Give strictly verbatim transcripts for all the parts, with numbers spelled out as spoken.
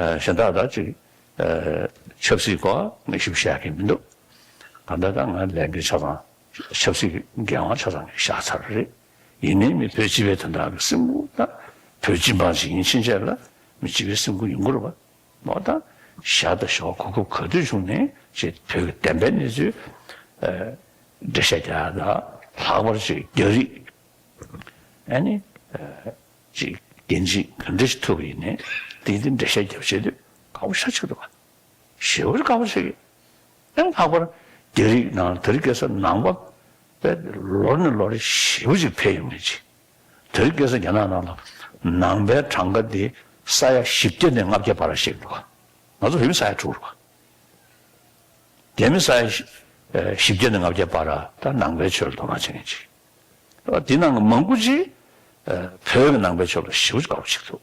གཞན་དག་ད་ཅིག་ཆབ་སྲིད་སྐོར་ངས་ཞིབ་བཤད་ཀྱི་མི་འདུག་གང་ལྟར་ད་ང་ལས་འགན་ཆ་ཚང་ཆབ་སྲིད་འགན་དབང་ཆ་ཚང་ངས་བཞག་ཚར་རེད། ཡིན་ནའི་མི་བོད་སྤྱི་པའི་དོན་དག་གི་སེམས་ཁུར་ད་བོད་སྤྱི་འབངས་ཅིག་ཡིན་ཕྱིན་ཆད་ལ་མི་སྤྱི་པའི་སེམས་ཁུར་ཡོང་གི་རེད་པ། མོ་ད་ཞག་དང་ཞོགས་གོ་སྐབས་ག་དུས་བྱུང་ནས་ཅིག་བོད་ཀྱི་བདེན་པའི་གནས་ཚུལ་འགྲེལ་བཤད་རྒྱག་ཡ་ད་ལྷག་པར་ཅིག་རྒྱ་རིགས་ཨ་ནི་ཅིག་འགན་ཅིག་ག་འདྲ་ཞིག་ཐུབ་པ་ཡིན་ནའི་དེ་དེ་འགྲེལ་བཤད་རྒྱབ་བྱེད་དུས་དགའ་པོ་ཤ་ཆེ་འདུག་ག་ཞེ་པོ་དགའ་པོ་ཞིག་ཡིན། ལྷག་པར་རྒྱ་རིགས་ནང་དེ་རིང་ཁ་སང་ནང་པ་དཔེ་ལོ་ནས་ལོ་རེ་ཞེ་པོ་ཅིག་འཕེལ་ཡོང་མཁན་ཅིག་དེ་རིང་ཁ་སང་རྒྱ་ནག་ནང་ལ་ནང་པའི་གྲངས་ཀ་དེ་ས་ཡ་བཞི་བརྒྱ་ནས་ལྔ་བརྒྱ་བར་ཞིག་འདུག་ང་ཚོ་བོད་མི་ས་ཡ་དྲུག་རེད་པ། རྒྱ་མི་ས་ཡ་བཞི་བརྒྱ་ནས་ལྔ་བརྒྱ་བར་ད་ནང་པའི་ཆོས་ལ་དོ་སྣང་བྱེད་མཁན་ཅིག་འདི་ནང་གི་མང་པོ་ཅིག་བོད་ཀྱི་ནང་པའི་ཆོས་ལ་ཞེ་པོ་ཅིག་དགའ་པོ་ཅིག་འདུག་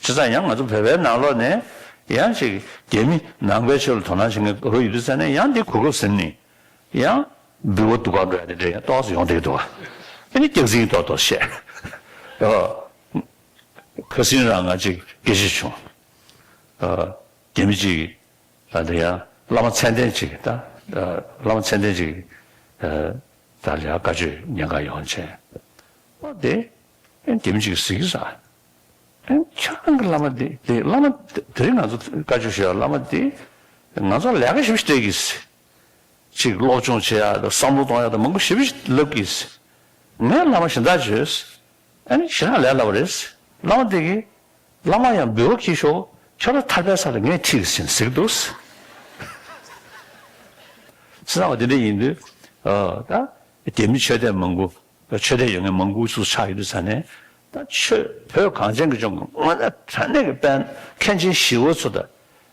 བྱས་ཙང་ཡང་ང་ཚོ་བོད་པའི་ནང་ལོགས་ནས་ཡང་ཅིག་རྒྱ་མི་ནང་པའི་ཆོས་ལ་དོ་སྣང་བྱེད་མཁན་རོ་ཡོད་དུས་ཙང་ནས་ཡང་འདི་གོ་སྐབས་ཟིན་ནས་ཡང་འབུལ་བ་སྡུག་ག་འགྲོ་ཡ་དེ་འདྲ་ཡང་ཏོག་ཙམ་ཡོང་བསྡད་འདུག་ཨ་ནི་སྐྱག་རྫུན་ཏོག་ཏོག་བཤད། ཨོ། ཁ་སང་རང་ང་ཅིག་སྐད་ཆ་བྱུང་། ཨོ། རྒྱ་མི་ཅིག་ཨ་དེ་ཡང་བླ་མ་མཚན་ལྡན་ཅིག་ད་ཨ་བླ་མ་མཚན་ལྡན་ཅིག་ཨ་ད་ལ་ཡ་བཀའ་ཆོས་ཉན་ག་ཡོང་བྱས། ཨོ་དེ་ཨེ་རྒྱ་མི་ཅིག་གཟིགས་ས། ཨེ་ཁྱོད་རང་གི་བླ་མ་འདི་འདི་བླ་མ་དེ་རིང་ང་ཚོ་བཀའ་ཆོས་ཞུ་ཡ་བླ་མ་འདི་ང་ཚོ་ལས་ཀ་ཞིབ་ཞིབ་སྤྲད་ཀྱིས། ཅིག་སློབ་སྦྱོང་བྱེད་ཡ་དང་བསམ་བློ་གཏོང་ཡ་དང་མང་པོ་ཞིབ་ཞིབ་ལབ་ཀྱིས། ངས་བླ་མ་གཞན་དག་བྱོས། ཨ་ནི་ཞེ་དྲག་ལས་སླ་བ་རེད། བླ་མ་འདི་གིས་བླ་མ་ཡང་འབུལ་བ་འཁྱེར་ཤོག་ཁྱོད་རང་ཐར་པའི་ས་ལ་ངས་ཁྲིད་ཟིན་ཟེར་གྱི་འདུག་ཟེར་བ་དེ་འདྲ་ཡིན་དུས། ཨ་ད་རྒྱ་མི་ཆོས་དད་མང་པོ་ཆོས་དད་ཡོད་མཁན་མང་པོ་ཚུར་ཆགས་ཡོད་དུས་ཙང་ནས་ད་ཆོས་བོད་གངས་ཅན་གྱི་ལྗོངས་ཀྱི་དངོས་གནས་དྲང་གནས་ཀྱི་དཔལ་མཁན་ཆེན་ཞི་བ་འཚོ་དང་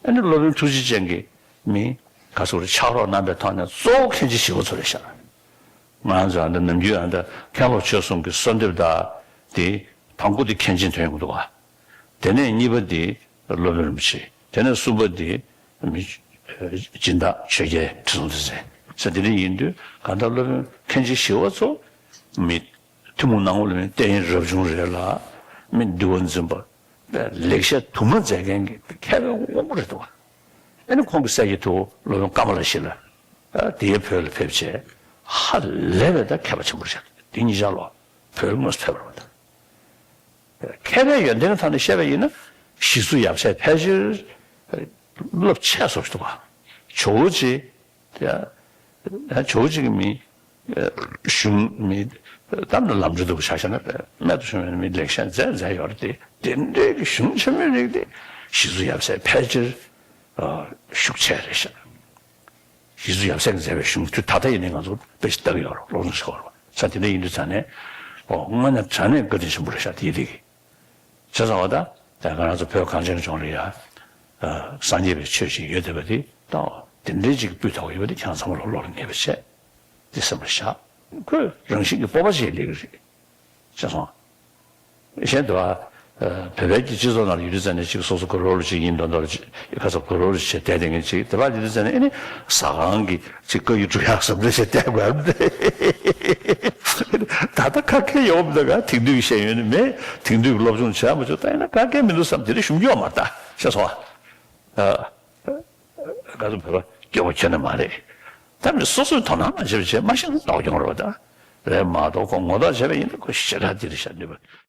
ཨ་ནི་སློབ་དཔོན་ཐུགས་རྗེ་ཅན་གྱི་མི་ག་ཚོད་རེད་ཕྱག་རོགས་གནང་པའི་ཐོག་ནས་གཙོ་བོ་མཁན་ཆེན་ཞི་བ་འཚོ་རེད་ཤག་ང་ཚོ་ཨ་ནི་ནམ་རྒྱུན་ཨ་ནི་མཁན་སློབ་ཆོས་གསུམ་གྱི་གསོལ་འདེབས་དང་དེ་དང་པོ་དེ་མཁན་ཆེན་དོན་ཡོང་གི་འདུག་ག་དེ་ནས་གཉིས་པ་དེ་སློབ་དཔོན་རིན་པོ་ཆེ། དེ་ནས་གསུམ་པ་དེ་མི་སྦྱིན་བདག་ཆོས་རྒྱལ་ཁྲི་སྲོང་ལྡེ་བཙན་ཟེར། དེ་འདྲ་ཡིན་དུས་གང་ལྟར་སློབ་དཔོན་མཁན་ཆེན་ཞི་བ་འཚོ་མི་ཐུན་མོང་སྣང་ངོ་ལ་མི་བསྟན་རབ་བྱུང་རེད་ལ་མི་འདུལ་བ་འཛིན་པ་ལེགས་བཤད་དུ་མ་མཛད་མཁན་གྱི་མཁས་པའི་དབང་པོ་རེད་འདུག་ཨ་ནི་ཁོང་གི་སྲས་ཀྱི་ཐུ་བོ་སློབ་དཔོན་ཀ་མ་ལ་ཤཱི་ལ་དེའི་བོད་ལ་ཕེབས་བྱས་ཧ་ལས་པའི་ད་མཁས་པ་ཆེན་པོ་རེད། དེ་གཉིས་ཆར་ལོ་བོད་ལ་དངོས་སུ་ཕེབས་པ་རེད། མཁས་པའི་ཡོན་ཏན་གྱི་ཐོག་ནས་བཤད་པ་ཡིན་ན་ཞི་འཚོ་ཡབ་སྲས་ཕལ་ཆེར་རླབས་ཆེ་སོགས་ཤིག་འདུག་ག་ཇོ་བོ་རྗེ་ཡ། ཇོ་བོ་རྗེ་གི་མི་གཞུང་མི་གཏམ་དང་ལམ་འགྲོ་འདུག་ཆ་བཞག་ན་རྨད་དུ་བྱུང་བའི་མི་ལེགས་བཤད་མཛད་མཛད་ཡོད་རེད་དེ། དེ་འདྲའི་གི་གཞུང་ཆེན་མོའི་རིགས་དེ་ཞི་འཚོ་ཡབ་སྲས་ཕལ་ཆེར་ཤུགས་ཆེ་རེད་ཤག་ཞི་འཚོ་ཡབ་སྲས་ཀྱིས་མཛད་པའི་གཞུང་དུས་ད་ལྟ་ཡིན་ནའི་ང་ཚོ་དཔེ་ཞིག་ལྟ་གི་ཡོད་རེད། སློབ་སྦྱོང་བྱེད་ཀྱི་ཡོད་རེད། ས་དེ་འདྲ་ཡིན་དུས་ཙང་ནས་ཨོ་དངོས་གནས་དྲང་གནས་བཀའ་དྲིན་ཆེན་པོ་རེད་ཤག་དེའི་རིགས་བྱས་ཙང་བ་ད་ད་ང་རང་ཚོ་བོད་གངས་ཅན་ལྗོངས་ལ་ཡ་སངས་རྒྱས་པའི་ཆོས་ཤིག་ཡོད་བསྡད་པ་དེ་ད་དེ་འདྲའི་ཅིག་སྤུས་དག་པོ་ཡོད་པ་དེ་ཁྱེད་རང་ཚང་མ་ལོ་ལོ་ལ་ངེས་པ་བྱས་དེ་སེམས་ལ་བཞག་ཁོས་རང་བཞིན་གྱི་སྤོབས་པ་ཞིག་སླེབས་ཀྱི་རེད། ཤེས་སོང་། གཞན་དུ་ཨ། བོད་པའི་གི་སྤྱི་ཚོགས་ནང་ལ་ཡོད་དུས་ཙང་ནས་ཅིག་སོ་སོ་གུ་རུ་ལ་ཅིག་ཡིན་མདོག་མདོག་ལ་ཅིག་ཁ་ཚ་གུ་རུ་ལ་ཅིག་བསྡད་བསྡད་མཁན་ཅིག་དེ་བ་ཡོད་དུས་ཙང་ནས་ཨེ་ནི་ཟ་ཁང་གི་ཅིག་བཀའ་ཡིག་སྒྲུབ་ཡག་ཟམ་རེ་ཞིག་བསྡད་དགོས་རེད། ད་ལྟ་ཁ་སྐད་ཡོང་མི་འདུག་ག་དེང་དུས་ཀྱི་ཤེས་ཡོན་ནི་མེད། དེང་དུས་ཀྱི་སློབ་སྦྱོང་བྱས་མ་བྱུང་། ད་ཡིན་ན་ཁ་སྐད་མི་འདུག་བསམ་དེ་རིང་ཞུམ་རྒྱུ་ཡོད་མ་རེད་ད། ཤེས་སོང་ཨ། ང་ཚོ་བོད་པ་སྐྱོ་པོ་ཁྱོན་ནས་མ་རེད། ད་མི་སོ་སོས་དོ་སྣང་མ་བྱས་པ་བྱས་མ་ཤེས་ན་ལྡོག་ཀྱང་རེད་པ། ད་རེད་མ་གཏོགས་ཁོ་ངོ་ཐོག་བྱས་པ་ཡིན་ན་ཁོ་ཞེ་དྲག་འདི་རེད་ཤག་འདུས་པ།